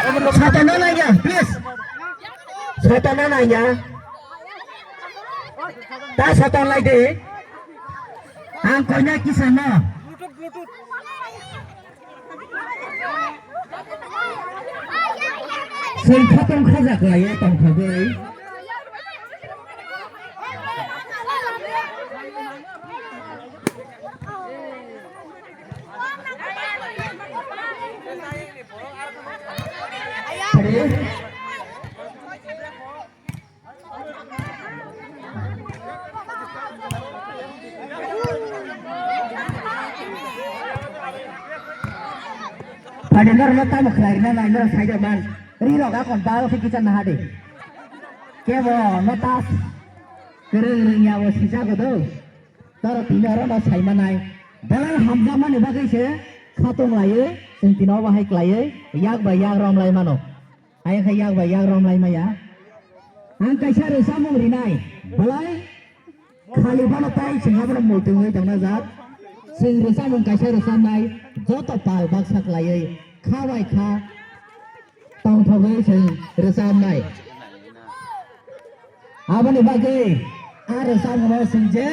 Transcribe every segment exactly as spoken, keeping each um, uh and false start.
Sotonna naiya, please. Sotonna naiya. Ta soton lai de. Ang koina kisa no. Sing khatong khajak lai tong thogwi. Padi norok no tamo khlai rina nai norok sai man. Ri rok akon baro se kicha naha de. Kebo no tas. Kwrwng rwngya bo sijak do. Toro tini oro no sai manai. Belai hamjakmani bagwi se khatong laiwi, chwng tini obo hai klaiwi, yak bai yak rom lai mano. Ayang khe yak bai yak rom lai maya. Ang kaisa rwchapmung rinai. Belai khali bono tai chwng abono muitu wngwi tongna jak. Chwng rwchapmung kaisa rwchapnai. Joto pal baksa klaiwi, kha bai kha tongthogwi chwng rwchapnai. Aboni bagwi a rwchapmungno chwng je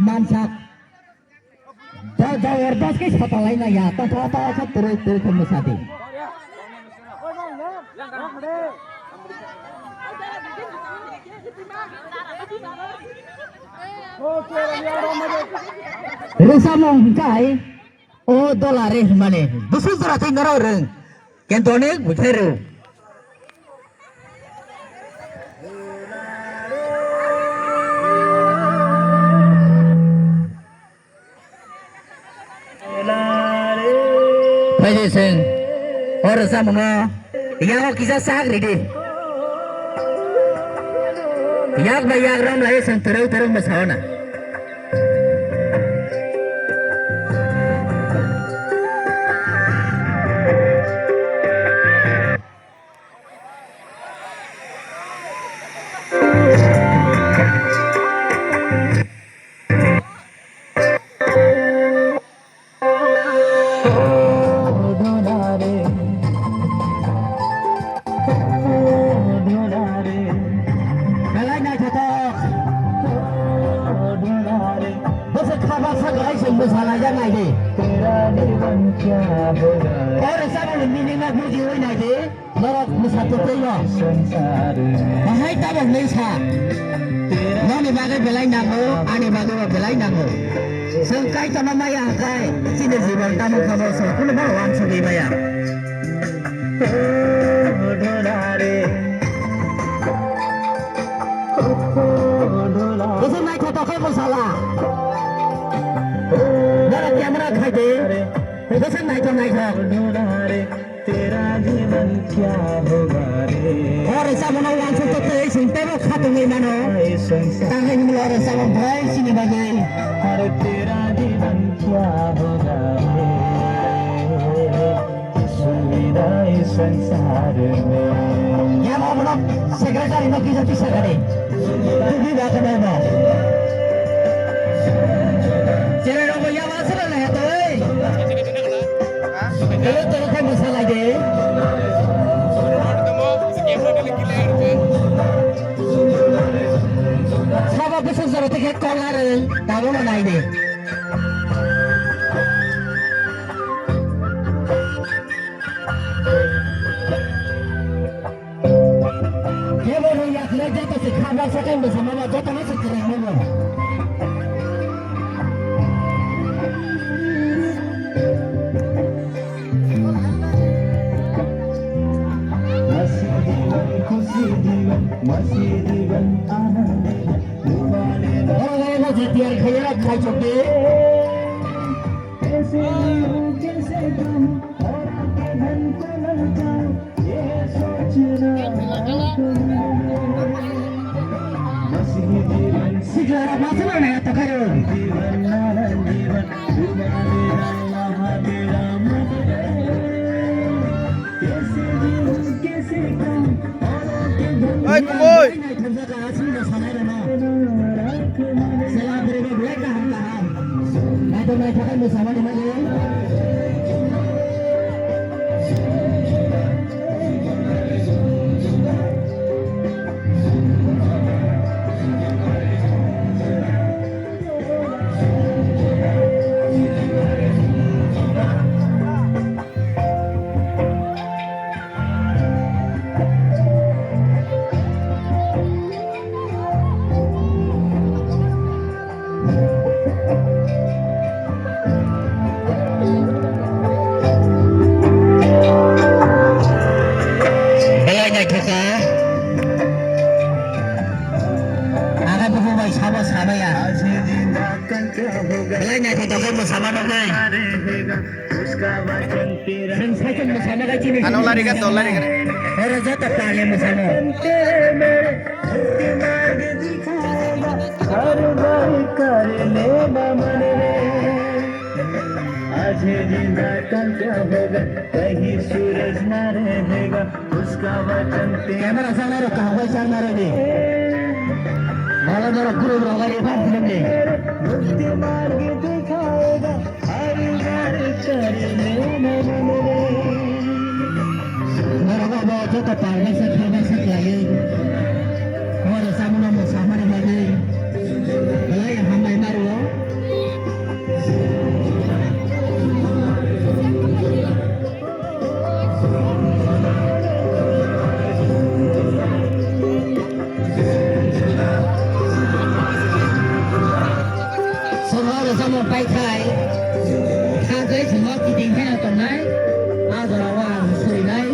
mansak. Da jabardast khe sata laina ya, ta ta ta khe twrwi twrwi khe mwsadi. Rwchapmung hwnkhe o dola re hwnmani bwswk jora twi norok rwng. Kentoni buthai rw. Phaidi seng. Hor samungo. Yago kisa sak ridi. Yak bai yak rom lai seng teruk teruk masao na. Belai naithotok. Bwswk kha baksa kwlai se mwsa laijak nai di. O rwchapmung ni meaning no bujiwi nai di. Norok mwsa twi twi no. Bahai tabok nai sa. Noni bagwi belai nango, ani bagwi bo belai nango. Chwng Kaitorno maya hwnkhe chini jibon tamo kha bo chwng kunu bono uansugwi maya. Bwswk naithotok khe bwsala. Nara camera khai de. Bwswk naithok naithok. Hor rwchapmungno uansuk twi twi chwng teibo khatungwi mano. Tangwi himlo rwchapmung bai chini bagwi. Yama borok secretary no kisa kisa kare. Tubi ba kano no. Cherai rogo yama sila na heto ei. Hello, tolo khai mwsa lai de. Sabo bwswk jora tei khe kok narwng, tabuk no nai de. Kebo rwngya khlai joto se kha baksa khe bwsa mama joto no se kwrwng mano. Oro oro no je tiyar khaiya khai chokdi. Sikla rok ma swnam nai ta khairo. Oi, kumui. Naithok naithok khe mwsamani manya. Sama nuknai. Chwng saichung mwsama kai chini. Ano lari ka dol lari ka. Oro joto pale mwsamo. Camera sana ro kahwai sana ro ni. Mala doro guru ro gari bhar film ni. Norok bo joto parnai se khlaibai se khlaiwi. Horo samuno mwsamani bagwi. Belai hambai mario. Sono rwchapmung paikhai, thangwi chwngno kiting kheno tongnai, a jorao ang swinai,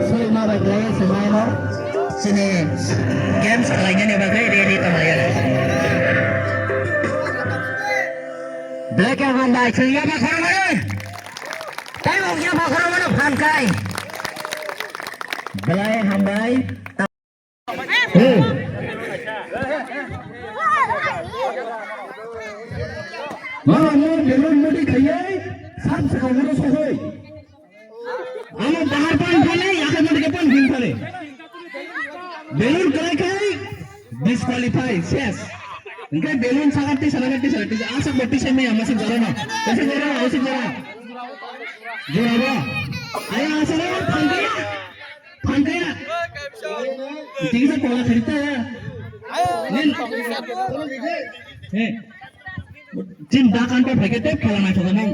swima bai khlaiwi swinai no. Chini games khlainani bagwi ready tonglaio. Black and white bai chwng yaba khorokmano. Tei bo yaba khorokmano phan khai. Belai hambai. Hey. Mama, mo belun modi khayai, sab sa khogoro sohoi. Amo bahar pan phale, yake modi ke pan hin phale. Belun kalai kai, disqualify, ses. Engke belun sagati, sagati, sagati, asa boti se me ama se jora na. Ese jora, ese jora. Jora ba. Ayo asa na, phangkaya. Phangkaya. Tingsa kola kharita ya. Nen. He. Jin dakan pa phai khe tep khala naithok nang.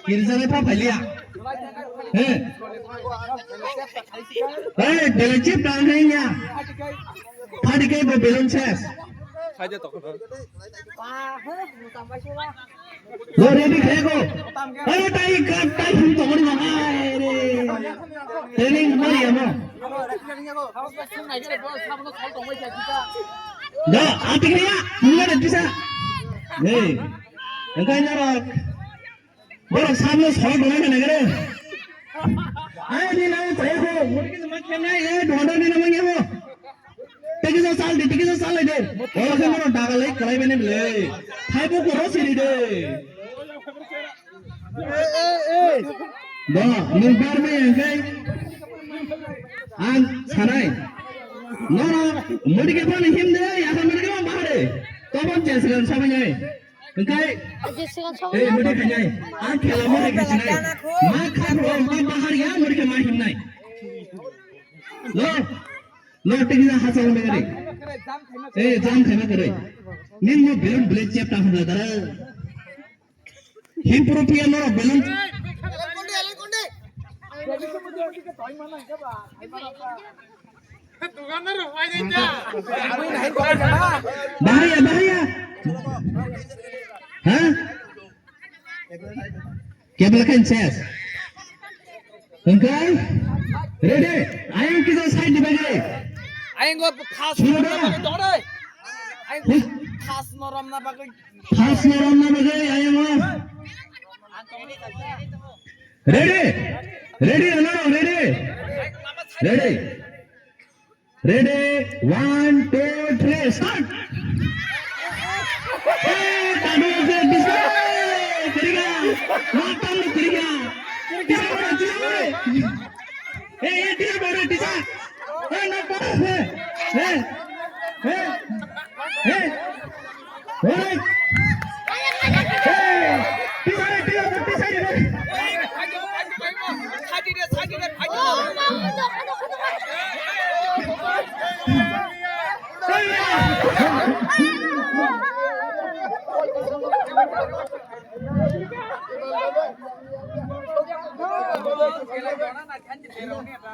Kirjale pa phai liya. He. Hey, belai chip dang nai ya. Phadi khe bo belun ses. Lo ready khe ko. Hey, tai ka, tai hum to gori ma. Hai re. Training mari amo. Da, atik niya, mula da kisa. Hey, engkai narok. Borok sabno sal donai na nagare. Ai ni na chaya ko, murgi ma khenai, eh, donda ni na manya ko. Tiki sa sal di, tiki sa sal di. Ola ke moro dagal lai kalai bene bele. Thai bo ko ro siri de. Ba, ni bar me engkai. Ang sanai. Noro, murgi pa ni him de, ya murgi ma bahare. Tobon jesgan sabai nai. Engkai, eh, mudi kanyai. Ang khela mo hai kachinai. Ma khat ro, ma bahar ya, mudi kama himnai. Lo, lo, tiki na hasa mo nagari. Eh, jam khaima kare. Nin mo belun bele chep ta hamla dara. Him puro piya noro belun. Bahaya, bahaya. Ha? Kebel kan ses. Engkai? Ready? Ayang kita side di bagi. Ayang gua khas. Sudah. Ayang khas norom na bagi. Khas norom na bagi, ayang gua. Ready? Ready, ano, ready? Ready? Ready? One, two, three, start! Eh, tadu ke bisa. Eh, keringa. Makan lu keringa. Bisa, bisa, bisa. Eh, eh, bisa, bisa. Eh, nak, eh, eh, eh, eh. Hey! Hey! Pisari, pisari, pisari, hey!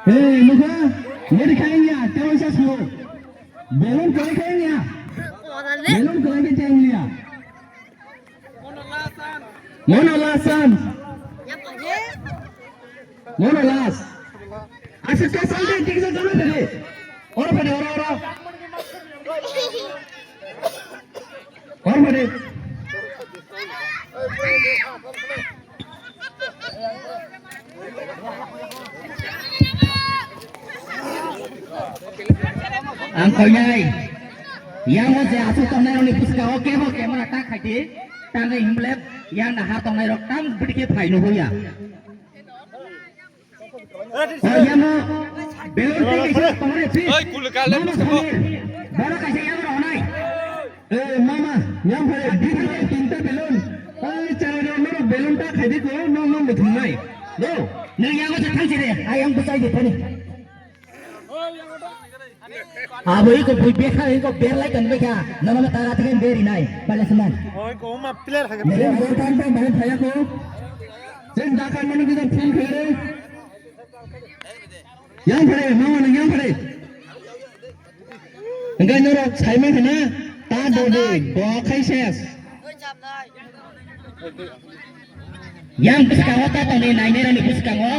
Hey, nukha, neri khain ya, tewasa suo. Belun kwlai khe wngya. Belun kwlai khe tei wngya. Mono last chance. Mono last. Aswk khe salde, tiksa jama phede. Oro phede, oro, oro. Oro phede. Ang koinai. Yang o je asuk tongnai rokni bwskango kebo camera ta khaidi. Tangwi himle yang na ha tongnai rok tang bwdike phai nuhuya. Yang o balloon tei kaisa tongnai si. Oi, kulu kale. Mama Samir. Boro kaisa yang rok nai. Eh, mama, yang phai, bini bai tinta balloon. Ai, chai rok norok balloon ta khaidi ko, nong nong muthung nai. No. Nang yang o je thang si de, ayang bwchai de thani. Abo iko bui bekha iko berlai kan bekha. Nama ma tara tiken beri nai. Bale seman. Oi, ko ma player hage. Yang berkan ta bale phaya ko. Sen dakan manu kita phone khere. Yang phare, mama nang yang phare. Engkai norok saimang hana ta dodi bo khai ses. Yang bwskango ta tongni nainai rokni bwskango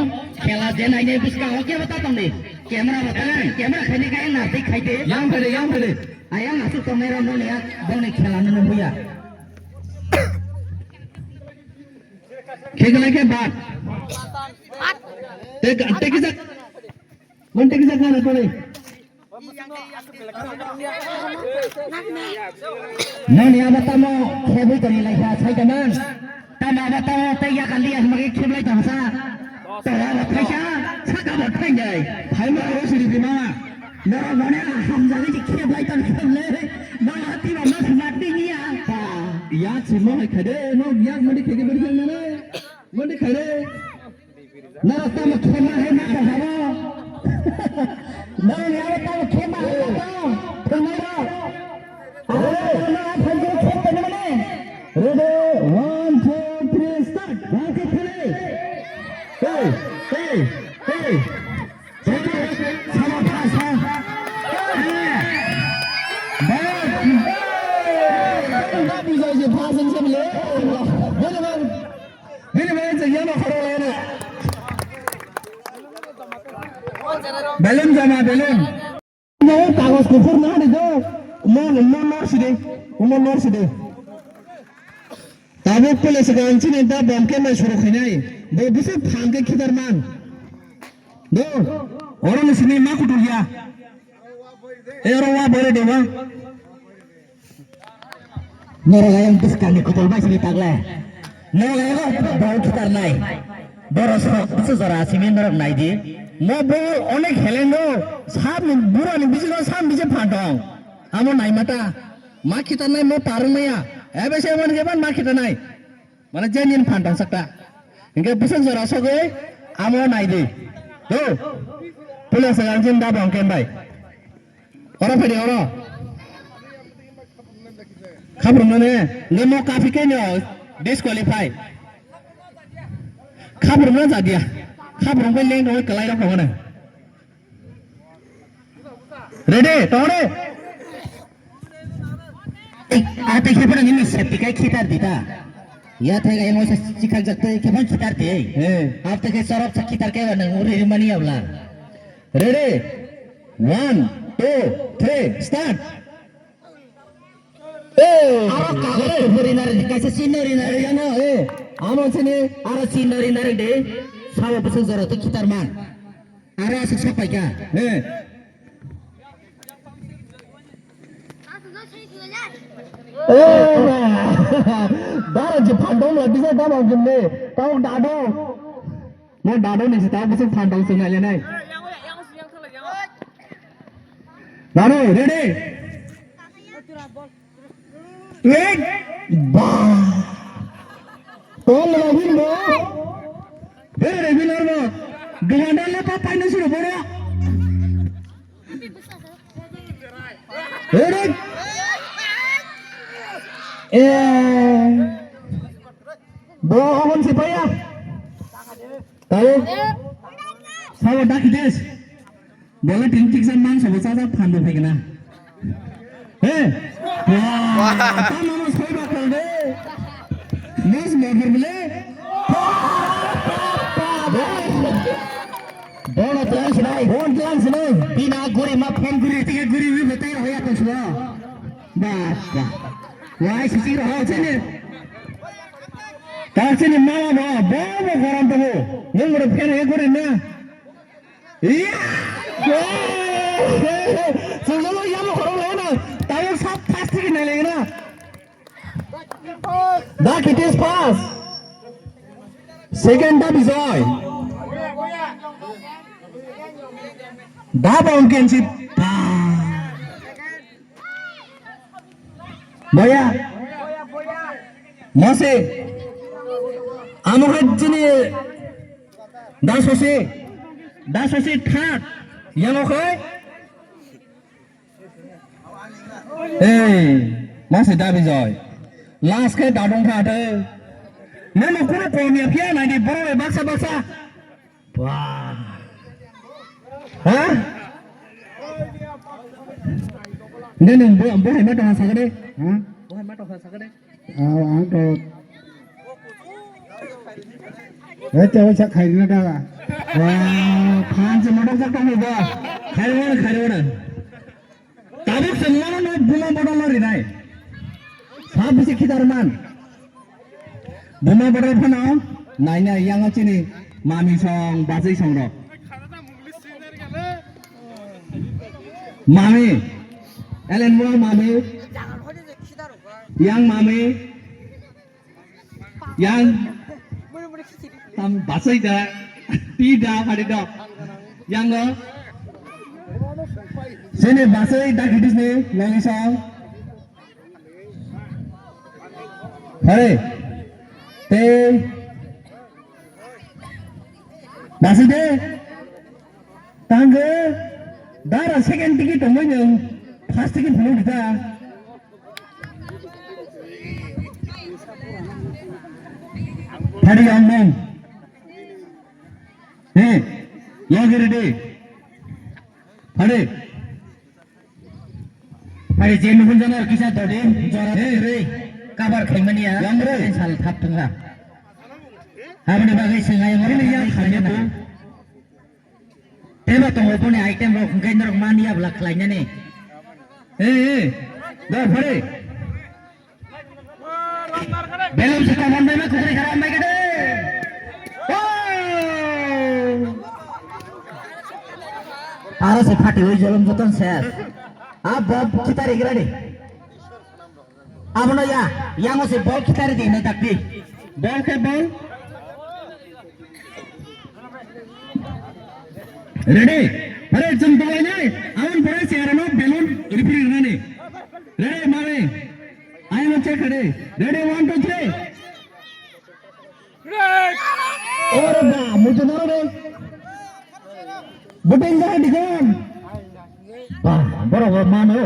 khela je nainai bwskango kebo ta tongni camera bo ta camera khaini khe na tei khaite yang phede yang phede ayang asuk tongnai rok noni boni khela no nungya khe gana khe bat te te kisa mon te kisa kana tole Nani abo tamo khebwi tongwi lai kha, sai tongmang. Tamo abo tamo tei yakal liya hwnwi kheblai tong sa. Tong abo thaisa, saka bo thainai. Phaima oro siri di mama. Norok mane hamjagwi si kheblai tong kheble. Nang hati bo mas mat di niya. Ya chimo hai khade, no yak mani khege beri nane. Mani khade. Nara tamo khema hai ma ko habo. Nara yaro tamo khema hai ma ko. Thangmai rok. Aro na phai ko khem tani mane. Ready, one, two, three, start. One, two, three. Hey, hey, hey. Sama pasa. Hey. Hey. Hey. Hey. Hey. Hey. Hey. Hey. Hey. Bini bai je yano khoro lene. Balloon jama balloon. Mo kagos kuphur na ni do. Mo mo nor side. Mo nor side. Tabuk pele se gan chini da bom ke mai suru khinai. Bo bisa phang ke khidar man. Do. Oro ni sini ma kutul ya. E oro wa bore de wa. Norok ayang bwskangni kotol bai sini tagle. Norok ayang bol khitarnai. Borok sok bwswk jora simi norok nai di. Mo bo onek helengo. Sabni burani bisingo sam bisi phan tong. Amo nai mata. Ma khitarnai mo parwng maya. Ebe se mon ge ban ma khitarnai. Mane je nin phan tong sakta. Hingke bwswk jora sogwi amo nai di. Do. Puila sagang jin da bong ken bai. Oro phai de oro. Khaprumno ne, nge mo kaphikhe no disqualify. Khaprumno jadiya. Khaprum khe leng roi kwlai rok hwngo ne. Ready, tong re. Ate khe pura nini safety kai khitar dita. Ya thai ga emo sa chikhak jak te khe phan khitar de. He. Ate khe sorok sa khitar khe nang uri mani abla. Ready? One, two, three, start. Eh, aro kagore puri nari, kaisa sinori nari, ano, eh. Amo sini, aro sinori nari de. Sawa bwswk jora tu khitar man. Aro aswk sapai ka. Eh. Eh, bara je phandong la, bisa damang gimne. Tau dado. Mo dado ni sita bwswk phan tong swng nai le nai. Dado, ready? Wait. Ba. Tol la win mo. Ready, winner mo. Dugan dan le pa pai no suru boro. Ready? Eh. Bo obon sipaya. Tayo. Sawa daki des. Bola tin tiksa mang sabo sasa phan do phegna. He. Wah. Tamo mo soi bakal de. Mas mo berbele. Bono tlang sinai. Bon tlang sinai. Bina guri ma phone guri tiga guri wi betai roya to sua. Ba ba. Wai sisi roha chini. Tang chini mama ba ba ba goram to. Nung guri phone he guri na. Iya. Chwng joto yamo khorok lai na. Tabuk sab first thiki nai lai na. Da Khitij first. Second da Bijoy. Da Bongkensi. Boya. Mose. Amo hai chini. Da Sosi. Da Sosi third. Yango khai. Ei, mase da Bijoy. Last khe da dong kha de. Nono kuno kom ya phiya nai di borok bai baksa baksa. Wah. Ha? Nini bo bo hai ma tong sakade. Ha? Bo hai ma tong sakade. Ang to. Ete o sa khairina da. Wah, phan se motor sak tong ba. Khairona khairona. Tabuk se mono no buma bodol no rinai. Sa bisi khidar man. Buma bodol phano naina yang chini mami song bajai song rok. Mami. Elen mo mami. Yang mami. Yang tam basai da, ti da, hari da. Yang go. Sini basai da Khitij ni, lagi sang. Hari. Te. Basai de. Tanggo, dara second ticket tongmani, first ticket phunuk rita. Phadi yang mung. He, yang giri di. Phadi. Phadi je nuhun jana kisa dodi, jora de re, kabar khaimani ya. Yang re. Sal thap thangla. Aboni bagwi sing ayang. Ini yang khaimani. Tebo tongo boni item rok hwnkhe norok mani abla khlainani. Ei, ei, da phari. Belum se tomon bai ma kukri khara ambai kade. Oh! Aro se phati oi jolom joton se. Ab bob khitari grani. Abono ya, yango se bol khitari di hinwi dakti. Bol khe bol. Ready? Pare chwng tonglainai. Aboni pore se arano balloon ripri rwnani. Ready, mami? Ayano check ready. Ready, one, two, three. Ore ba, mutu doro de. Buting jaha dikon. Ba, borok bo mano.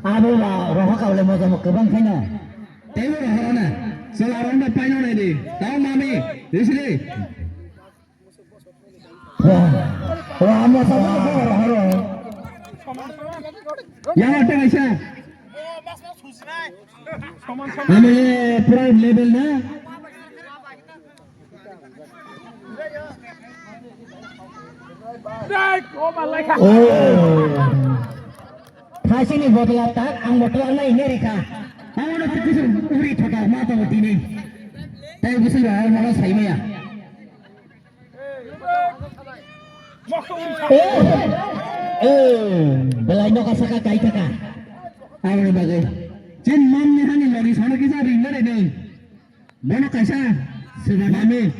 Abo ba roha kaule moja mo kwbang khaina. Tei bo roha na. Sala rong da paino nai di. Tao mami, isli. Wa, wa, moja mo roha ro. Yang ada kaisa. Amo ye pura level na. Oh. Thasini botla tak, ang botla na ini rikha. Ang udah putus uri thaka ma tong tini. Tei busi ba, ang malah sai maya. Eh, eh, belai no kasa ka kai taka. Ang ni bagai. Chin mam ni hani logi sana kisa ring na re dei. Bono kaisa, sida mami,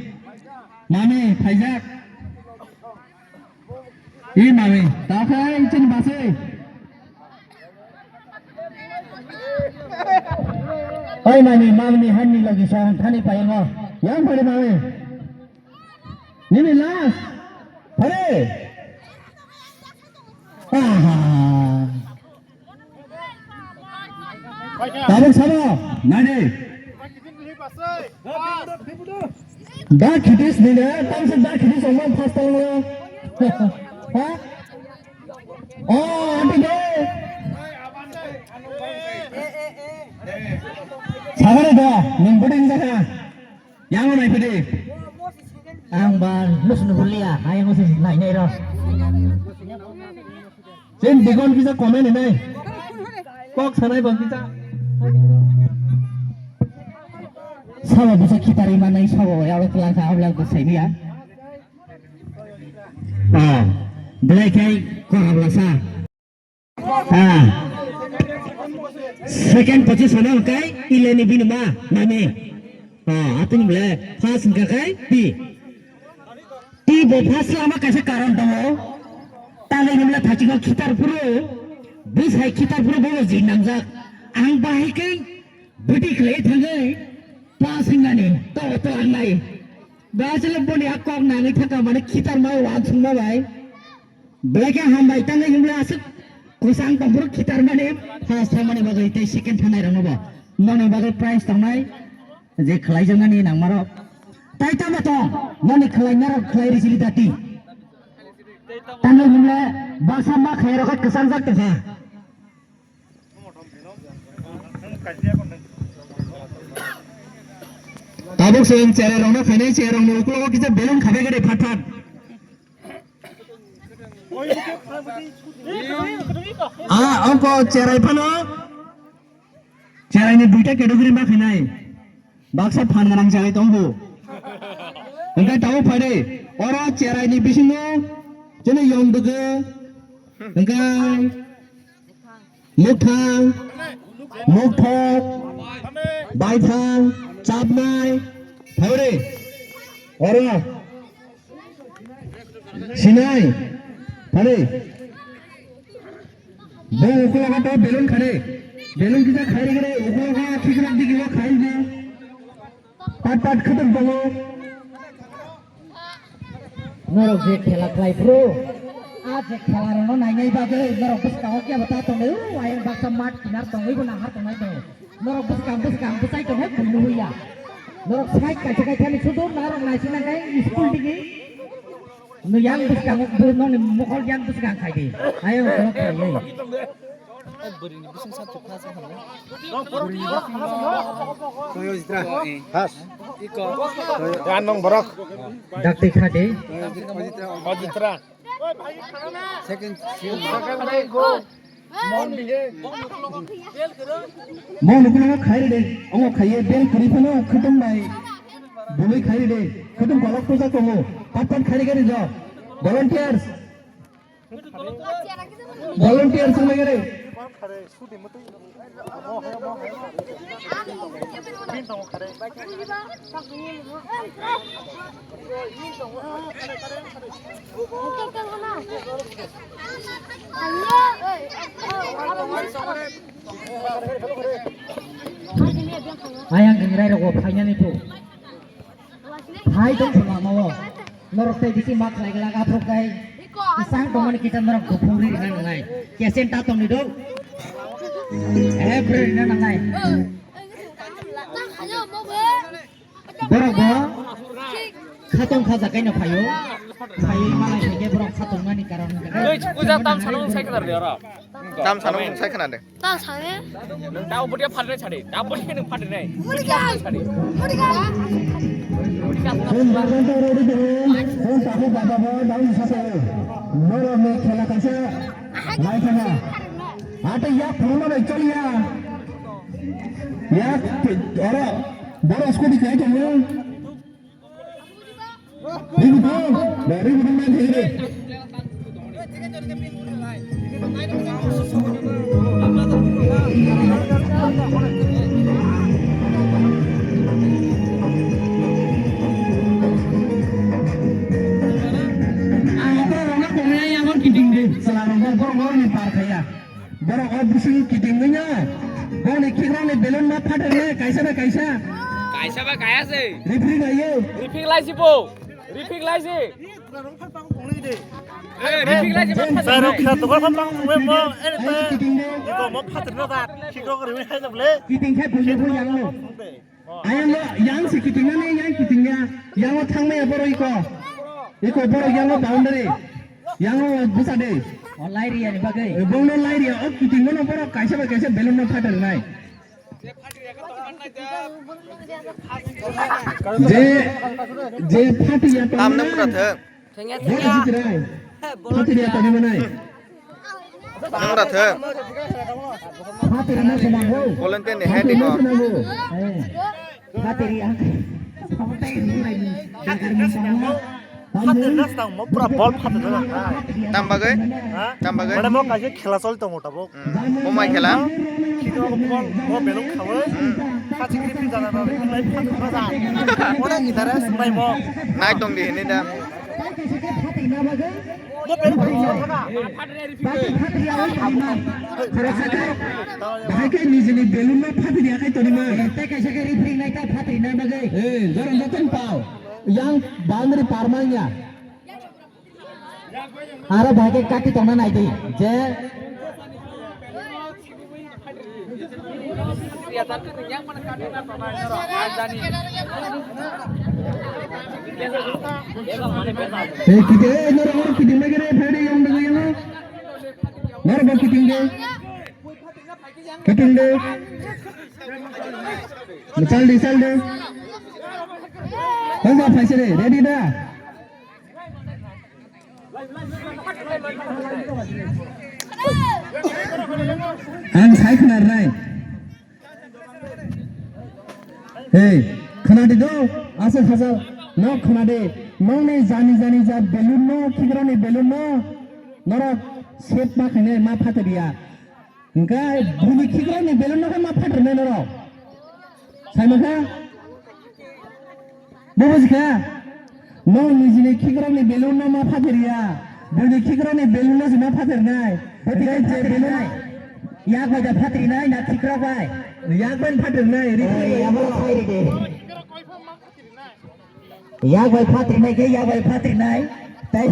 mami, phaijak. I mami, ta phai chini basai. Oi mami, mami, hani logi sa, hani payango. Yang phai mami. Nini last. Phai. Aha. Tabuk sabo, nani? Da Khitij ni da, tamse Da Khitij ongma first time lo. Ha? Oh, ante de. Sabare da, ning budi ni da. Yang nai pede. Ang ba nus nuhulia, ayang usi nai nai ro. Chen digon kisa comment nai. Kok sanai bang kisa. Sabo bisa kita rima nai sabo ya Allah telah ka Allah ko saya dia. Ah, belai kai ko Allah sa. Ah. Second position o kai ileni bini ma mami. Ah, atini bole first hingka kai pi. Ti bo first lama kaisa karon tongo. Tangwi himle thachiko khitar phuru. Bus hai khitar phuru bo ji nangjak. Ang bahai kai bwtwi khlai thangwi pass hingnani to to angnai. Basile boni a kok nangwi thaka mane khitar ma wansukma bai. Belai khe hambai tangwi himle aswk kwchang tongphuru khitar mani first thaimani bagwi tei second thanai rokno bo noni bagwi prize tongnai je khlaijaknani nangmarok. Tai tamo tong noni khlainarok khlai risi rida ti. Tangwi himle baksa ma khairok kwchangjak tongkha. Tabuk se cherai rokno khainai cherai rokni ukulogo kisa belun khabai gede phat phat. Ah, ongko cherai phano. Cherai ni duita category ma khainai. Baksa phan ganang cherai tongo. Hingke tabuk phaide. Oro cherai ni bisingo chini yong dugu. Hingke Mukthang, mukthok, baithang, chapnai, phaire, oro, sinai, phaire. Bo ukulogo to belun khare, belun kisa khairigre, ukulogo khikrak digibo khairigre. Pat pat khatung tongo. Norok je khela khlai phuru, a je khela rokno nainai bagwi norok bwskango kebo ta tongnai, o ayang baksa mat kinar tongwi bo nahar tongnai tongo. Norok bwskang bwskang bwsai tongnai buino hwiya. Norok side kaisa kaisa ni sudu norok naising nangkhe school digi. No yang bwskango bo noni mokol yang bwskang khai di. Ayang norok khlaiwi. Gan nong borok. Dakti khadi. Ojitra. Second. Mo nukuna khairi de. Omo khaiye bel khari phano khutung bai. Bului khairi de. Khutung kolok puja tongo. Pat pat khairi khairi jo. Volunteers. Volunteer sung lagi deh. Ayang gengrai rok phainani tu. Hai tong khulama o. Norok tei bisi ma khlai glak aphuru kai. Isang tongmani kita norok buphuri rina nangnai. Kesen ta tongni do. Eh, bwrwi rina nangnai. Borok bo khatong khaja kaino phaio. Phaiwi malai khe borok khatong mani karon hwnkhe. Oi, puja tam sano sai khna de oro. Tam sano sai khna de. Ta sane. Nwng ta obodia phatnai sadi. Ta obodia nwng phatnai. Mudiga. Mudiga. Hon bagan to rodi de. Hon tabu baba bo daun sasa. Noro me khela kaisa. Lai khana. Ate ya phone na chaliya. Ya oro. Boro scooty kai to. Borok o bising kiting wngya. Boni khikrokni balloon ma phatar le kaisa bai kaisa. Kaisa bai kaya se. Referee naiyo. Referee lai si bo. Referee lai si. Eh, referee lai si. Sai rok kha to ko pang mo mo ene te. Kiting de. Ko mo phatar na da. Khikrok ri hai da ble. Kiting khe bunya bunya lo. Ayang lo yang si kiting na ne yang kiting ya. Yang o thang me ya borok iko. Iko borok yang o boundary. Yang o busa de. O lai ri ya ni bagwi. Bong no lai ri ya o kiting no borok kaisa bai kaisa balloon no phatar nai. Je je phati ya. Tam na mura the. Thengya, thengya. Phatri ya tani manai. Nang da the. Phatri na sena ho. Volunteer ni head ni ko. Phatri ya. Phatir na stang mo pura bol phatir na nang nai. Tam bagwi? Ha? Tam bagwi? Mane mo kaisa khela choli tongo tabuk. Hmm. Bo mai khela? Khito bol mo beluk khawi. Hmm. Phachi kiri kiri jana na lai phatir na ja. Ora ni dare sunai mo. Nai tong di ni da. Mo beluk khawi thaka. Bahai khe nijini belun no phatir ya khai toni ma. Tei kaisa khe referee nai ta phatir na bagwi. Eh, jorong joton pao. Yang boundary par manya. Aro bahai khe kati tongna nai di. Je Eh, kiti, eh, noro, noro, kiti, megere, fede, yang dego, yang. Noro, ba, kiti, nge. Kiti, nge. Sal di, sal di. Hongga, paisere, ready da? Ang sai khwnarnai. Hey, khwnadi do, aswk hajal, nok khwnadi, nokni jani jani ja belun no, khikrani belun no, norok set ma khainai ma phateriya. Hingkhe buini khikrokni belun no khe ma phatirnai norok. Saimang kha? Bo bujikha? Nong nijini khikrokni belun no ma phatirya. Buini khikrokni belun no se ma phatirnai. Hingkhe je belun yak bai da phatirnai na khikrok bai? Yak bai phatirnai, ri abo khai ri de. Yak bai phatrinai khe yak bai phatrinai. Tei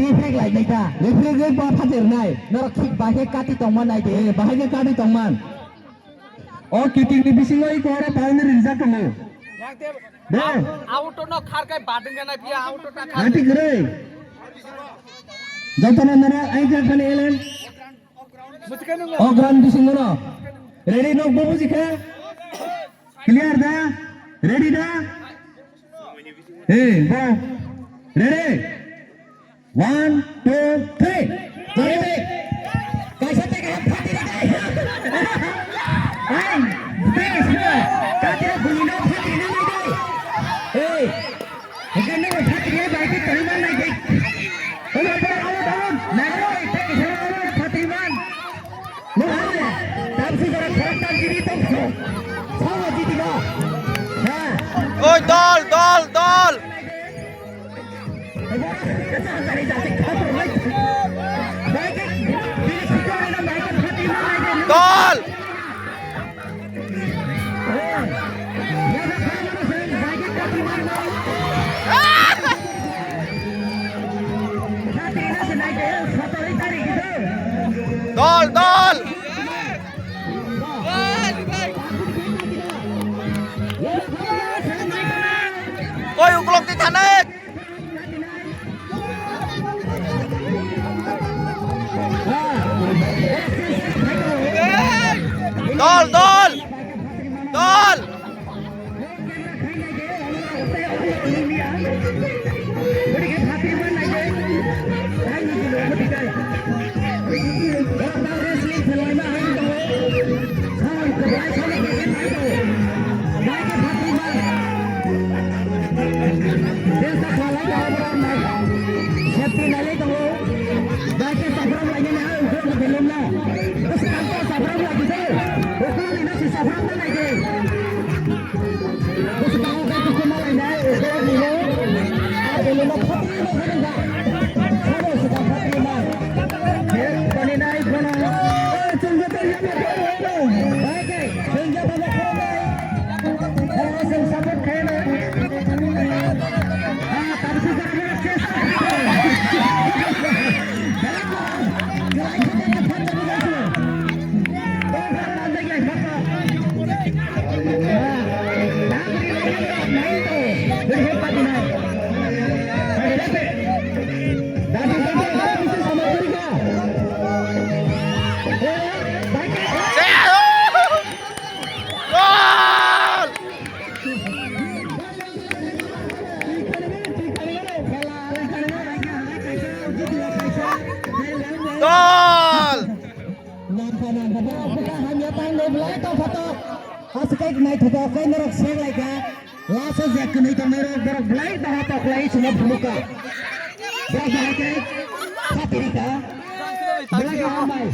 reflect lai nai ta. Reflect bai ba phatrinai. Norok thik bahai khe kati tongma nai de. Eh, bahai khe kati tongman. O kiting ni bisingo iko oro boundary rijak tongo. De. Auto no khar kai bading gana pia auto ta khar. Ati gre. Jotono norok ai kha khani elen. O ground bisingo no. Ready nok bo bujikha? Clear da? Ready da? Hey, bo. Ready? One, two, three. Ready? Kaisa te kaisa phati ready. Hey, best. Katira bulino phati ready. Hey. Hingke nini phatri bai khe tongwi man nai khe. Omo borok out, out. Nai ro, tei kisa ro, phatri man. Nung hai, tamsi jora khorok tam jiri tong kho. Sao jiti ba. Ha. Oi, dol, dol, dol. Dol. Dol, dol. Koi uklok di thanek. Dol, dol! Dol! Safety nai tongo. Bai khe chapram lainani ha, ukulok belum na. Bwswk tangkhe chapram lai di. Ukulok ni nasi chapram na nai di. Bwswk tangkhe kuchuma lainai, ukulok ni no. A belum no phatri no khe nang kha. Sabo swkang phatri ma. Khe toni nai bono. O chwng joto yama khe. Bai khe chwng joto no khe nai. Gol! Gol! Aswk khe naithotok khe norok seng lai kha. Last o je kwnwi tongnai rok borok belai baha paklai chwngno phunukha. Borok bahai khe khatiri kha. Belai khe hambai.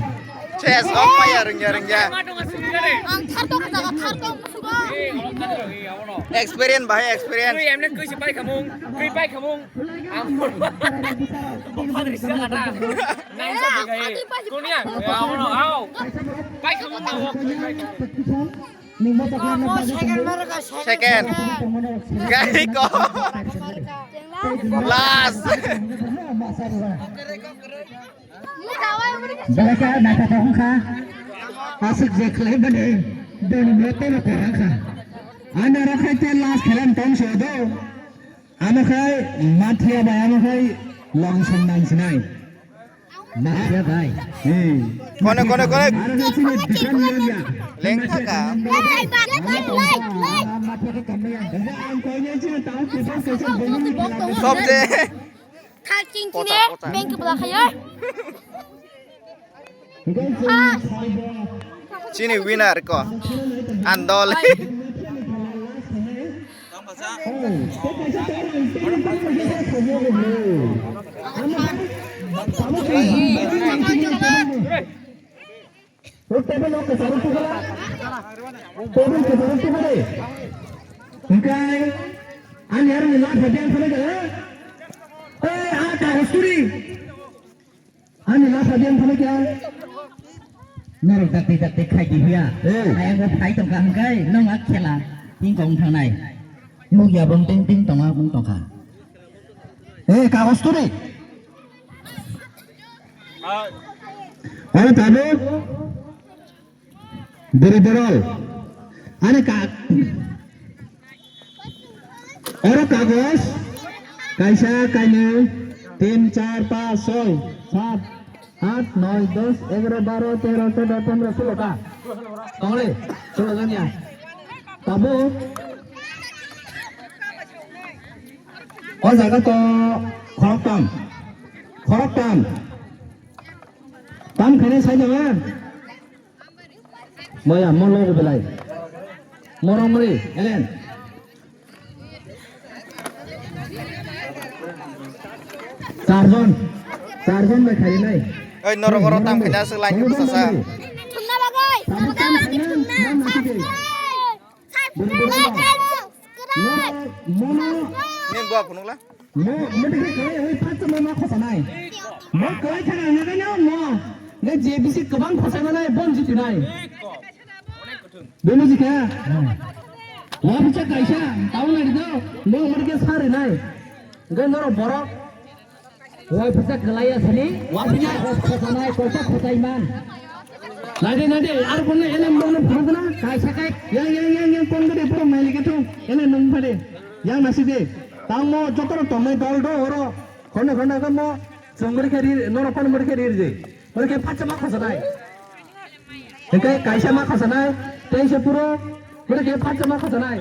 Ses, umpire rwngya, rwngya. Ang thar tong jaga thar tong musugo. Experience bahai, experience. Twi emne kwi se pai khamung, kwi pai khamung. Ang Padri sa kata. Nang sa pai kai. Kunya, ya, ono, au. Pai khamung, au. Mo second maraga, second, second. Second. Gari ko. Last. Belai khe naithothok wngkha. Aswk je khlaimani bini motto no kwrwngkha. Ani oro khai tei last khe tong se do. Amo khai mathiya bai amo khai long song nang sinai. Mathiya bai. Hmm. Kone, kone, kone. Aro khai chini bikan ya. Lengkha ka. Mathiya khe kamya. Ang koi ya chini tao kisa kisa bini. Sob je. Thak ching chine beng kebla khayo. Ah. Chini winner ko. Andol. Table o kwcharo tukula. Table kwcharo tukula de. Hingkai ani aroni la phabian phale de. Ei, a kagos turi. Ani la phabian phale kya? Norok dakti dakti khai di hiya. Ei. Ayang bo phai tongkha hingkai nong a khela. Ting kong thangnai. Nukya bong ting ting tonga bong tongkha. Ei, kagos turi. Aro tabuk. Diri dorol. Ani ka-, oro kagos. Kaisa, kainwi, tin, char, pas, soi, sat, at, noi, dos, egaro, baro, tero, chodo, pondro, sulo ka. Tongre, sulo janya. Tabuk. O jaga to khoroktham. Khoroktham. Tam khainai sai nawa? Moya, mo logo belai. Morong mori, elen. Charjon. Charjon bai khainai. Oi, norok oro tam khaina aswk line khe bwsasa. Thumna bagwi. Tabuk tam khainai, nam masi de. Nini buwa phunukla? Mo, mo dikhe kwlai, oi, phatsa ma ma khosanai. Mo kwlai thana nagana mo. Ne J B C kwbang khosanai, bon jitinai. Bini jikha. Wa phatsa kaisa, tau nai do. Mo mo dikhe sari nai. Ge noro borok. Wai pisa kwlaiya sini, wai pisa khosanai, koisa khosai man. Naidi, naidi, ar kono elem bono phuru kono, kaisa kai, yang, yang, yang, yang, kon gede pura maili ketu, elem nang phade, yang nasi de. Tang mo joto rok tongnai dol do oro, khone khone ka mo, chungri khe ri, noro kon muri khe ri je. Muri khe phatsa ma khosanai. Hingke kaisa ma khosanai, tei se puro, muri khe phatsa ma khosanai.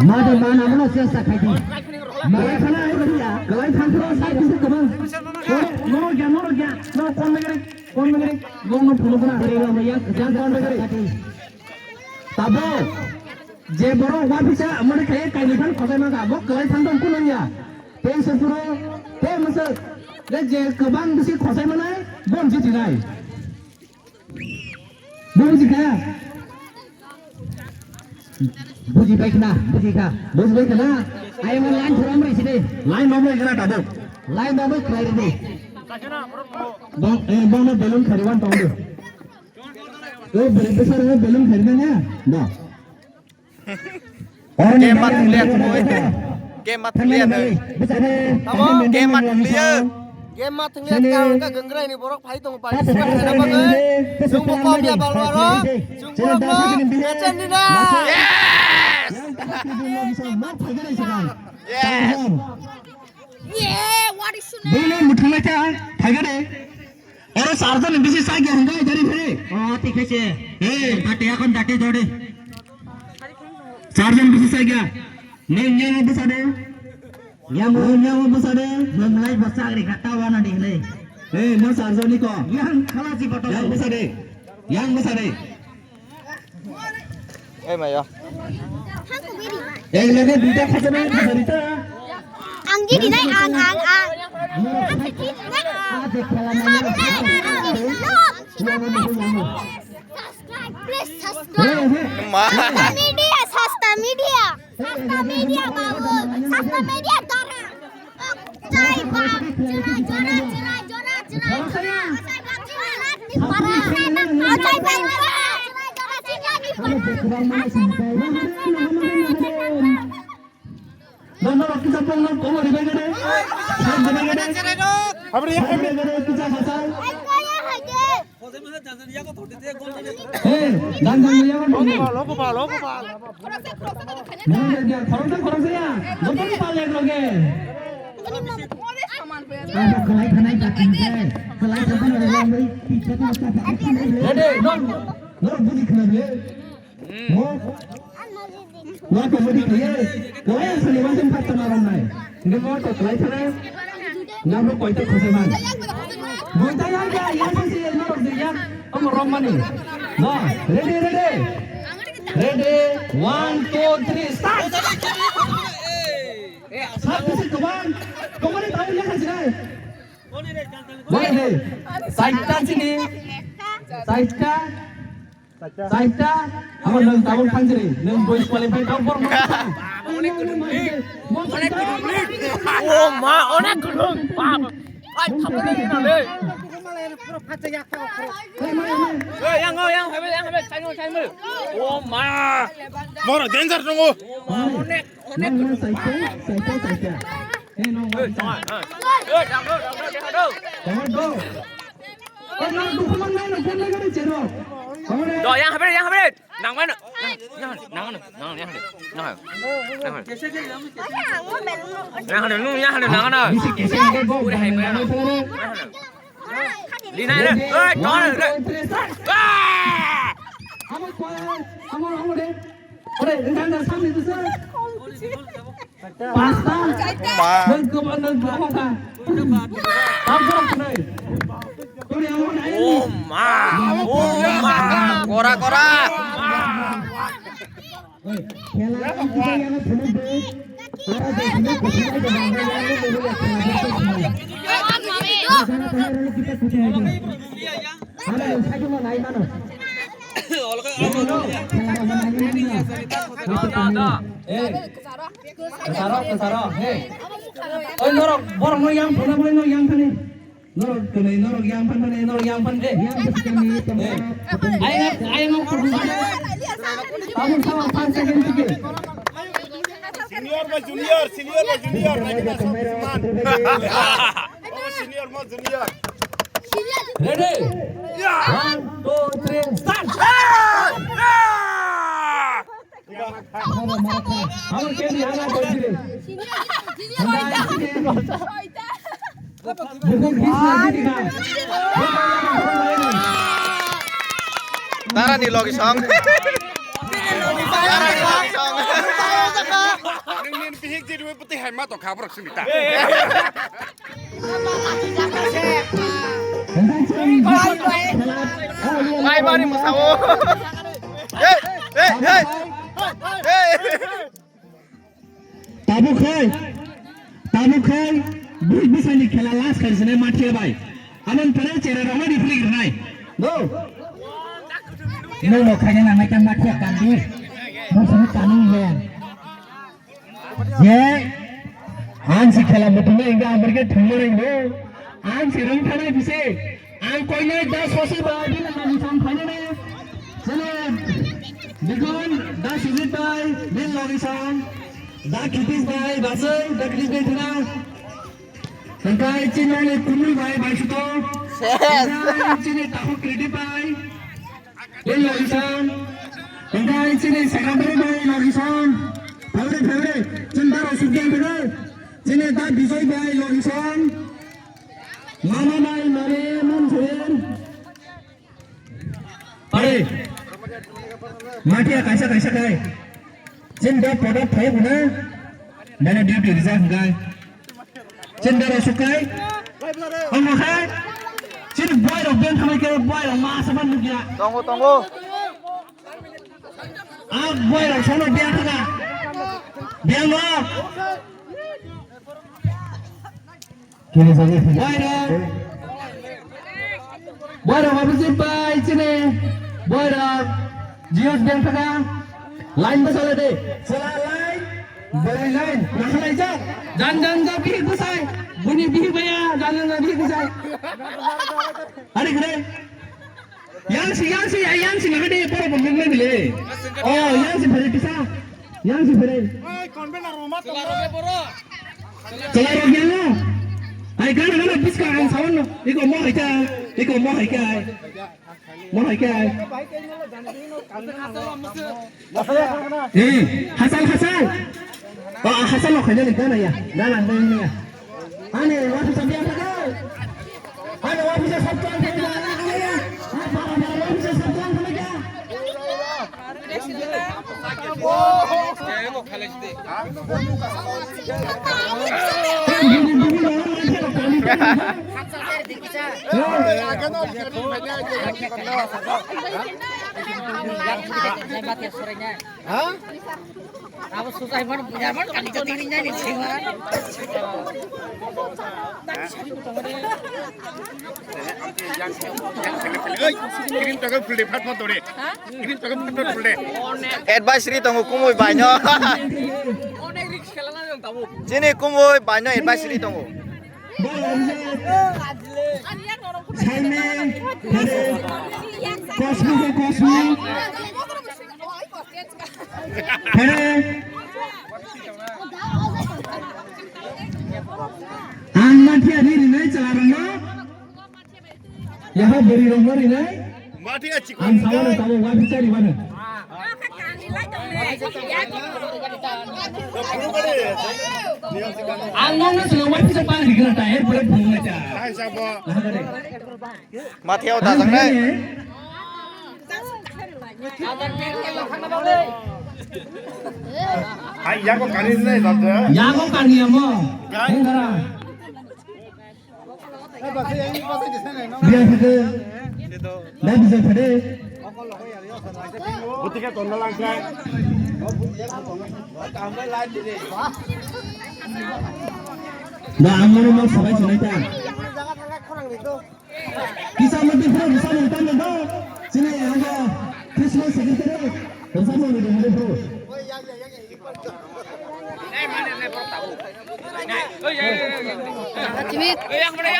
Mada mana mana siya sakai di. Mada sana ai bariya. Kalai thang thro sai bisa kebang. Noro gya, noro gya. No kon megere, kon megere. Gong no phulo kana. Bari ba yang yang kon megere. Tabo. Je borok wa pisa mane kaya kai ni phan khosai maka. Bo kalai thang thro kuno ya. Tei se puro, tei masa. Je kebang bisi khosai manai, bon jiti nai. Buji kha? Buji bai khna, buji kha. Buji bai khna? Ai mo line thura mo sini. Line mo bai khna tabo. Line mo bai khna ri. Bang, eh, bang mo balloon khari wan tong do. Eh, beri besar mo balloon khari na ya? Da. Game ma thwnglia thwngwi. Game ma thwnglia nwi. Tamo? Game ma thwnglia. Game ma thwnglia karon ka gangrai ni borok phai tongo participate khaina bagwi. Chwng bo kok ya balo aro. Chwng borok no. Achen dina. Yes! Yes! Yeah, what is your name? Bini muthungnaikha phaigade. Oro charjon bisi chagya hwnkhai dari phiri. O, thik khe se. Hey, dati, ekhon dati jodi. Charjon bisi chagya. Nang yang bwsa de. Yang, yang bwsa de. Nang lai bwsa gri kata wana di le. Hey, mo charjon ni ko. Yang khala si photo. Yang bwsa de. Yang bwsa de. Ei, mayo. Ek lage duita khajana khajari ta. Ang di dinai, ang, ang, ang. Ang di dinai, ang, ang. Subscribe, please subscribe. Ma. Sasta media, sasta media. Sasta media, babu. Sasta media, dara. Khoroksa, khoroksa, khoroksa ya. Joto ni pal ek loge. Abo kwlai thanai ba thanai. Kwlai thanai ba thanai. Ready, no. No, buji khna le. Mo. Wa ko buji khye. Wa ya sani wa sem pat na ran nai. Nge mo to kwlai thanai. Nabro koita khose man. Boita ya ya ya sasi el norok de ya. Omo romani. Ba, ready, ready. Ready, one, two, three, start. Start, this is Kuman. Kuman, tahu ya, sasi nai. Ready. Saita sini. Saita. Saita. Amo nang tahu panjri. Nang boys qualify tahu bor. Onek gudung. Onek gudung. Oh ma, onek gudung. Baba. Ai, thapai na le. Ei, yang, oh, yang, hai, yang, hai, chai mo, chai mo. Oh ma. Moro danger tongo. Oh ma, onek, onek. Ei, tong, ha. Ei, dang do, dang do, dang do. Do, yang, hai, yang, hai. Nang mana? Nang, nang, nang, nang, nang, nang. Nang, nang, nung, nang, nang, nang. Udah, hai, mana? Di nai, eh, eh, jangan, eh. Ah! Pasta. Ba. Nang kau, nang kau, kau. Kau kau kenai. Kau ni awak ni. Oh ma, oh ma, kora kora. Oi, khela ang kita yang phunuk de. Ara de phunuk de, phunuk de, phunuk de, phunuk de. Ano, sa kimo nai mano. Olo ka, olo ka. Khela ang nai mano. Da, da, da. Eh. Kasaro, kasaro, hey. Oi, norok, borok no yang phone, borok no yang phone. Norok, kene, norok yang phone, phone, norok yang phone de. Yang phone kene, hey. Ayo, ayo, no, phone. Kamu sama five second tiket. Senior ba junior, senior ba junior, lagi masuk teman. Senior mo junior. Ready? Ya. One, two, three, start. Hey! Ah! Amo kedi ana koi dire. Bukung kis na jidi ka. Tara ni logi song. Tara ni logi song. Ning nin pihik jidi we putih hai ma to khabrak sumita. Bai bari musao. Hey, hey, hey. Hey. Tabuk hai. Tabuk hai. Bui bisani khela last khaisine mathia bai. Amon pere chere rama di flick rai. No. No no khaina nangai ta mathia kandi. Musani kanu ya. Je, ang si khela muthungma hingkhe ang borokhe thwngma rwngno. Ang si rwngthana bisi. Ang koinai da sosi bai, bini logisong phainani. Chini Bigon, da Sujit bai, bini logisong. Da Kitish bai, basai, da Kitish bai thana. Hingkhe chini Kunui bai, bai suto. Ses. Hingkhe chini Takhuk Kriti bai. Bini logisong, hingkhe chini secretary bai logisong, phaibri phaibri, chini da Rosuk Jang phaibri, chini da Bijoy bai logisong, mama bai mare Mansur. Pare, mathia kaisa kaisa khai, chini da Podap phai buna, mana duty rijak hingkhe. Chini dara sukai. Omo khe. Chini boy rok ben thamai khe boy rok ma saban nukya. Tongo, tongo. Ah, boy, rok sono biang thaka. Biang no. Kini jagi. Boy rok. Boy rok, habisi bai chini. Boy rok. Jios biang thaka. Line bwsala de. Sela line. Bwrwi line. Nakhalai jak. Jan jan jak bihik bwsai. Buni bihik baya. Jan jan jak bihik bwsai. Hari gre. Yang si, yang si, yang si, nang de, poro pon nang le. Oh, yang si phere pisa. Yang si phere. Oi, convener roma to. Chala rok yang no. Ai, gana, gana, biska ang sawan no. Iko mo hai ka, iko mo hai ka. Mo hai ka. Eh, hasal, hasal. Oh, hasal lo khaina ni gana ya. Gana, gana ya. Ani, wapi sa biang ka? Ani, wapi sa sab tuang ka? Ani, wapi sa sab tuang ka? Ha? Abo susai man, bujar man, kami jadi ini jadi sih, man. Green toke phul de, phat phat dore. Green toke phat phat phul de. Advisory tongo kumui bai no. Chini kumui bai no advisory tongo. Saime, Kosmi, Kosmi. Hene. Ang mathia ri rinai chwla rokno. Yaha bwrwi rokno rinai. Mathia chikon. Ang sawo na tamo wa bichari mano. Ang nang na sila wa bichari pang ri gra ta, eh, pura pura ta. Hai sabo. Laha gare. Mathia o dajak nai. Hai, yago kani nai dajak. Yago kani amo. Gai. Hengara. Biya phade. Da bijak phade. Butika tonna langkha. Da ang mano ma sabai sanai ta. Kisa mati pro, kisa mati pro. Sini ada Christmas secretary. Kisa mati pro.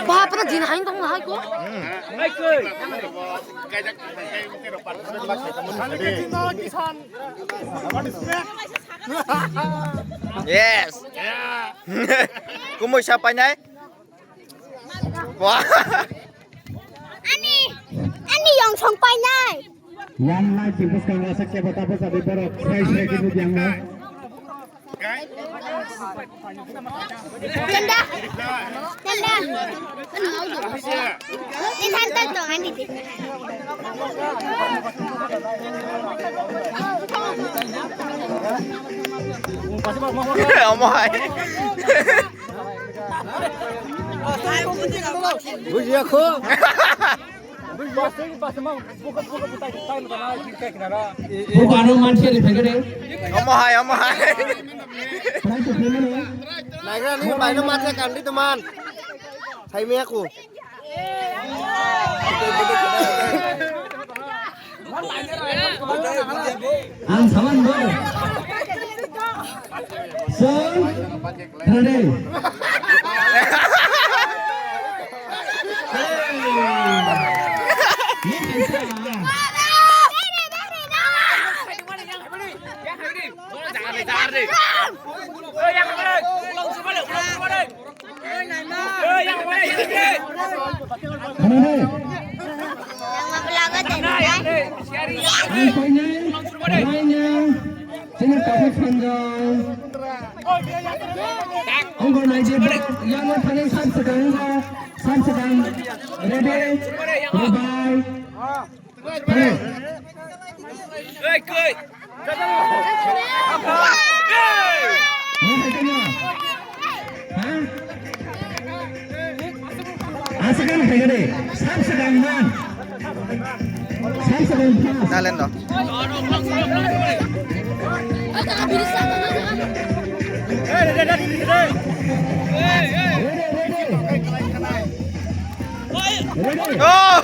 Bapre, din hain tong hai ko. Yes. Kumui sa painai. Wah. Ani, ani yang song painai. Yang nai timpus kang rasa ke bata bata di borok. Sai sai gitu yang nai. Tenda. Tenda. Ini santai dong, ani. Omo hai. Bujiya kho. Bujiya sing pas mang buka buka buta kita na kita kira. Buka anu mansia di pegede. Omo hai, omo hai. Nagra ni bai no mate kandi teman. Hai me aku. Ang saman bo. Song, ready. Ang painai, painai, sini kapit panjang. Ang painai je, yang painai sab sekang, sab sekang. Ready, ready. Hey, koi. Aswk khe nai khe de, sab swkang man. Nalendo. Oh!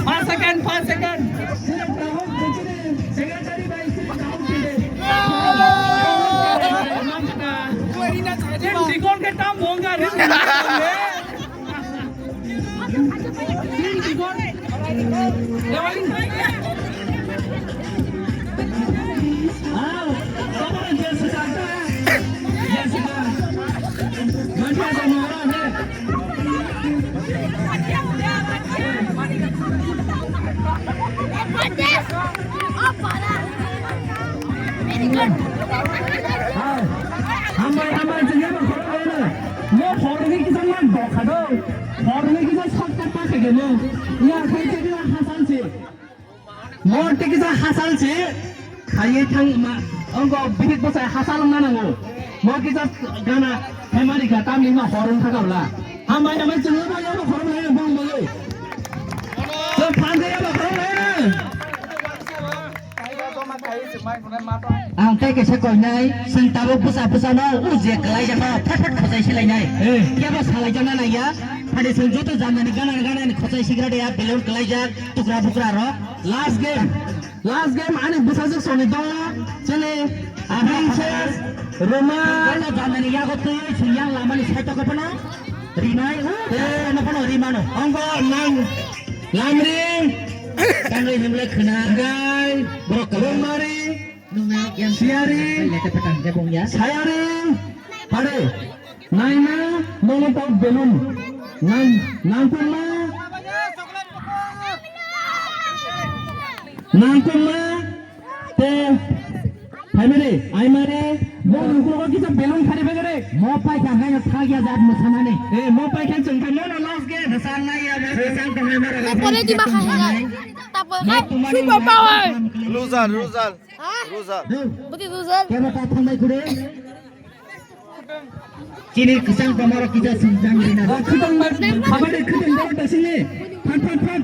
Five second, five second. Tim Dikon ke tam bonga re. Hambai, hambai, chwng yaba khorok laina. Mo khorok ni kisa nang dokha do. Khorok ni kisa shortcut pa khaikhe mo. Ya khai te kisa hasal se. Mo te kisa hasal se. Khaiye thang ma. Ongo bihik bwsai hasal wngna nango. Mo kisa gana family ka tamni ma khorok thaka bla. Hambai, hambai, chwng yaba, yaba khorok laina bong bong. Chwng phan de yaba khorok laina. Ang tei kaisa koinai, chwng tabuk bwsa bwsano o je kwlaijakno phat phat khwchai silainai. Eh. Kebo salaijakna nangya, phadi chwng joto jamani gana gana ni khwchai sigra de ya, belon kwlaijak, tukra bukra rok. Last game, last game ani bwsajwk soni dongo, chini Princess Roma. Joto jamani yago twi chwng yang lamani saitoko phano rinai, o, eh, no phano rimano. Ongo nang lamri. Tangwi himle khwna. Gai. Borok kwbangma. Longmari. Nungna yang siari. Lete petang jabung ya. Sayari. Pare. Naina. Molotov balloon. Nang. Nangkukma. Nangkukma. Te. Phaimani. Aimani. Bo nangkukma kisa balloon khari bagare. Mo paikha haino thagya jat musanani. Eh, mo paikha chwng kha mono last game. Hasan nai ya, hasan khamai mara. Tapore di ba khai hai. Tapore khai super power. Loser, loser. Ha? Loser. Budi loser. Kebo ta thanglai khude. Chini kisang pamaro kisa sinjang rina. Khutang ba, khabade khutang ba ta sini. Phan, phan, phan.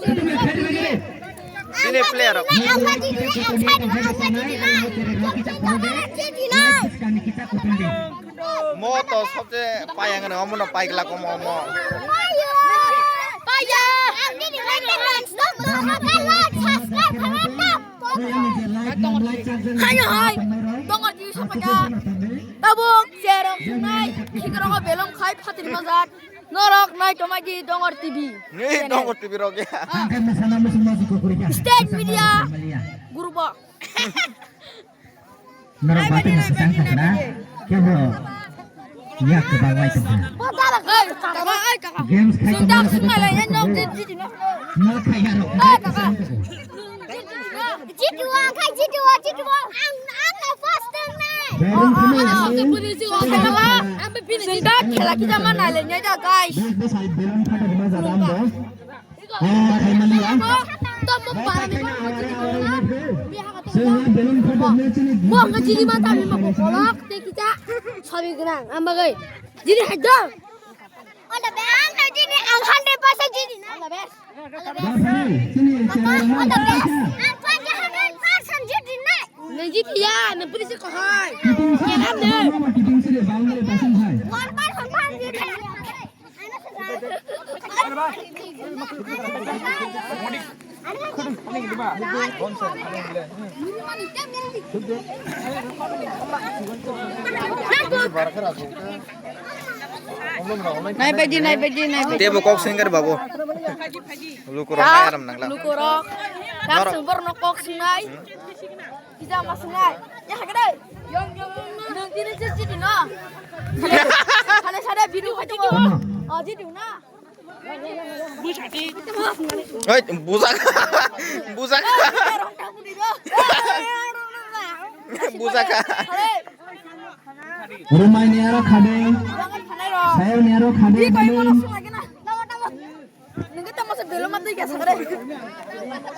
Khutang ba khai bagare. Sini player rok. Mo to sobse payang no, mo no paigla ko mo mo. Paya. Hai hai. Tongo di sapata. Tabuk cherok sunai. Khikro belong khai phatir mazat. Norok nai tomai di Dongor T V. Ni Dongor T V rok ya. State media group o. Norok bati na kwchang sakna kebo yak kwbang lai tongkha. Games khai tongma rok no khai ya rok. Jitu wa, khai jitu wa, jitu wa. Ang, ang na first time na. Belum kena. Sunda khela kita mana le nyai da guys. Belum kata di mana jadam do. Ah, khai mali ya. To mo para ni. Sehingga belum kata ni sini. Mo ang jiri mata ni mo kolak te kita. Sabi genang, ang bagai. Jiri hajar. All the best. Ang na jiri, ang hundred percent jiri na. All the best. All the best. All the best. Ang paja hundred percent jiri na. Nang jiri ya, nang pudi se kohai. Kiting sile, kiting sile, boundary passing hai. One percent jiri. Nai baidi, nai baidi, nai baidi. Tebo kok singer babu. Lukurok nai aram nangla. Lukurok. Norok. Kansung borno kok sunai. Kisa ma sunai. Ya hagre. Yong yong yong. Nung tini sir jidi no. Sare sare biru kati ko. Oh jidi na. Oi, bujak. Bujak. Bujak. Rumai ni aro khade. Sayo ni aro khade. Nungke tamo se belo mati kya sagre.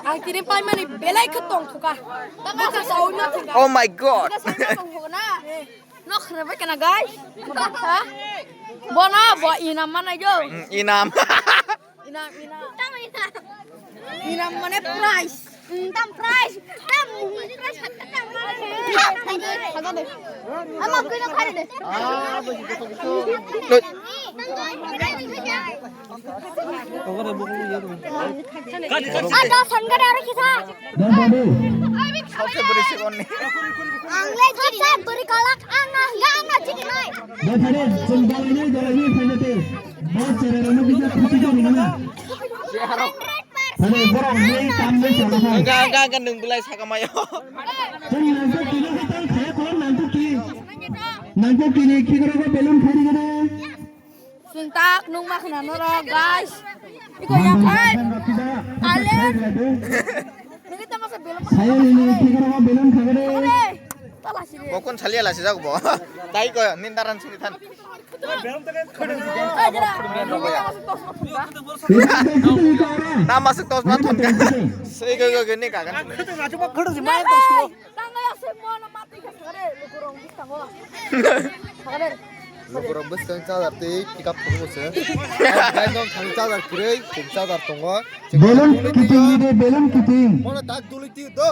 Ang tini pai mani belai khe tong thuka. Tamo se sawi ma thuka. Oh my God. Tamo se sawi ma thuka na. Nok khre bai kana guys. Ha? Bono bo inam mana jo. Mm, inam. Inam, inam. Inam mane prize. Tam prize. Tam prize. Ama kena khari de. Ada sanggar aro kita. Ang le jiri. Beri kalak ang na, ang na jiri nai. Beri kalak, jiri nai. Hwnkhe, hwnkhe, hwnkhe nwng belai sakamaio. Chwng nangkuk kilo khe tang khaya kho, nangkuk ki. Nangkuk kini khikrokgo belun kharigwno. Chwng tak nukma khna norok, guys. Iko yang hai. Ale. Nungkhe tamo se belun. Sayo nini khikrokgo belun khagwno. Tala sini. Kokon salia lasi jak bo. Tai ko nindaran sini than. Na masuk tos na thon ka. Sei go go go ni ka kan. Lukurok bwskang charger tei pick up phuru se. Ekdom thani charger kwrwi, thani charger tongo. Balloon kiting ni de, balloon kiting. Mono tak dului ti do.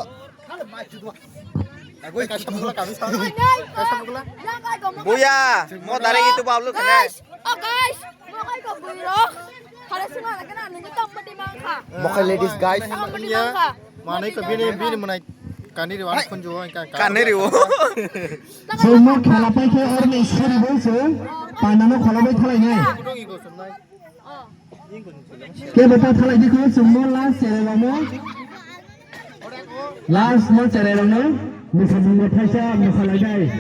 Agoi kaisa mukla kami sa. Kaisa mukla. Buya, mo dare itu bablu kene. Guys, oh guys, mo kai ko buiro. Hale sima lagi na nunggu tam pati mangka. Mokai ladies guys. Tam pati mangka. Manai ko bini bini manai kani riwa khunju ka. Kani riwo. Chwng mo khela pai khe orni sori bo chwng. Panano kholabai thalai nai. Kebo ta thalai di kho chwng mo last channel mo. Last mo channel mo. Musamung mo thaisa mo khalai dai.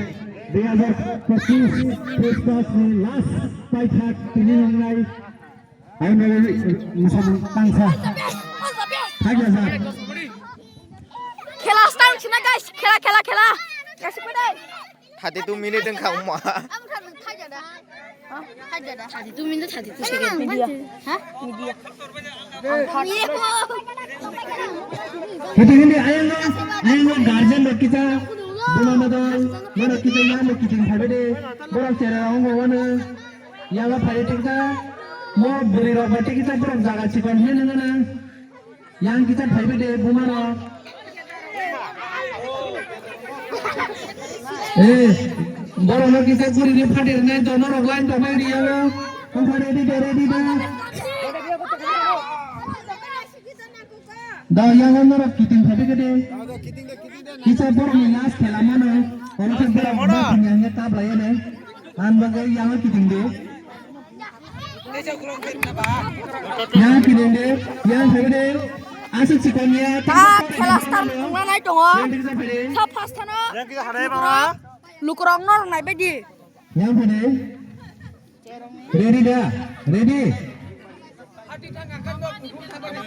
Dui hazar pochis Christmas ni last paithak tini nongnai. Ai mele musamung tangsa. Thagya sa. Khela start sina guys. Khela, khela, khela. Guys, pwdai. Thirty two minute wngkha wngma. Thirty two minute, thirty two second. Media. Ha? Media. Hiti hindi ayang no, ayang no guardian rok kita, buma madal, mana kita yang no kita yang thabe de, borok chera wng wano, yang apa hari kita, mo beri rok bati kita borok jaga chikon hene nana. Yang kita phaibai de buma rok. Eh, borok no kita guri ni phatir nai jono rok line to bai riya. Kung ready de, ready de. Da yang no rok kiting phaibai de. Kita borok ni last khela mano. Oro khe borok ba yang ya tabla ya de. An bagai yang kiting de. Yang kini de, yang kini de, aswk chikon ya. Ta khela start wngna nai tongo. Yang kini de. Sa first thano. Yang kini hanai mama. Lukurok no rwnai baidi. Yang kini. Ready da? Ready.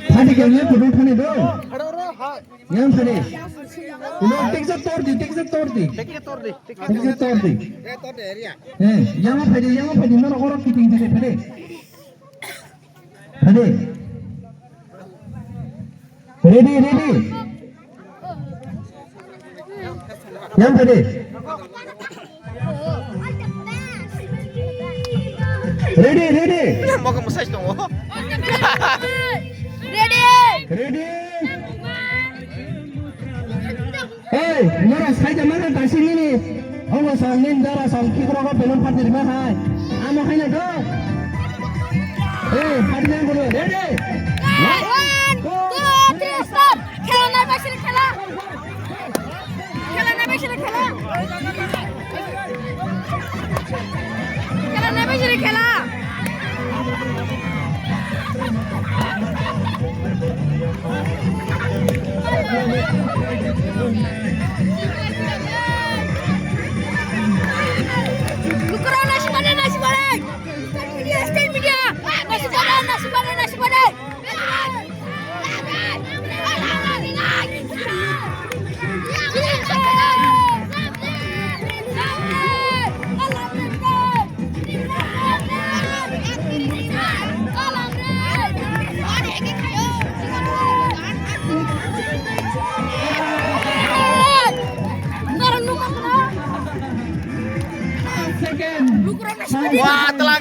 Thani kene kudu thani do. Yang phade. Ulo teksa tor di, teksa tor di. Teksa tor di. Teksa tor di. Eh, yang phade, yang phade, mana orang kiting phade phade. Phade. Ready, ready. Yang phade. Ready, ready. Moga musai tongo. Ready. Ready. Hey, nora sai da mana tasi nini. Ogo song nin dara song kikro ko belum phatir ma hai. Amo hai na do. Hey, phatir na bolo. Ready. One, two, three, start. Khela nai bai sini khela. Khela nai bai sini khela. Khela nai bai sini khela.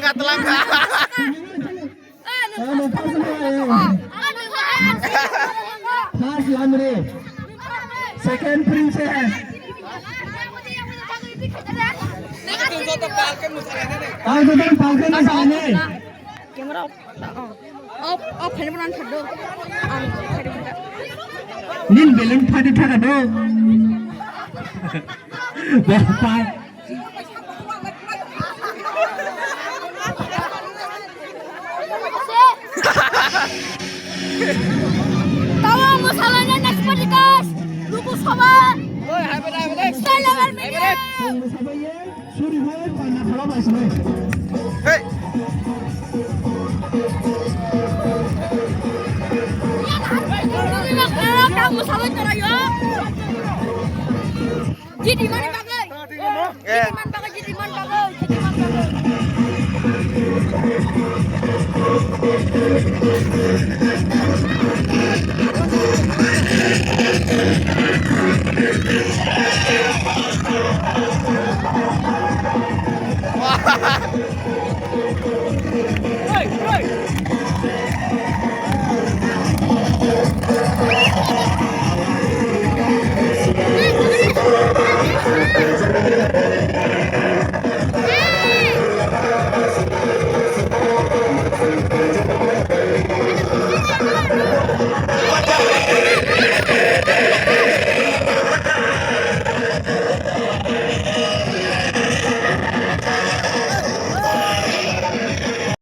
First Lamri, second Princess. Ang joto palke musalane. Camera off, off, off, phone pura thado. Ang phone pura. Nin balloon phadi thaka do. Bapa. Tawa masalanya next podcast. Luku sabar. Oi, hai bada, hai bada. Stay level media. Hey. Kamu sabar terayo. Jadi mana bagai? Eh. Jadi mana bagai? Jadi mana bagai? Jadi mana bagai?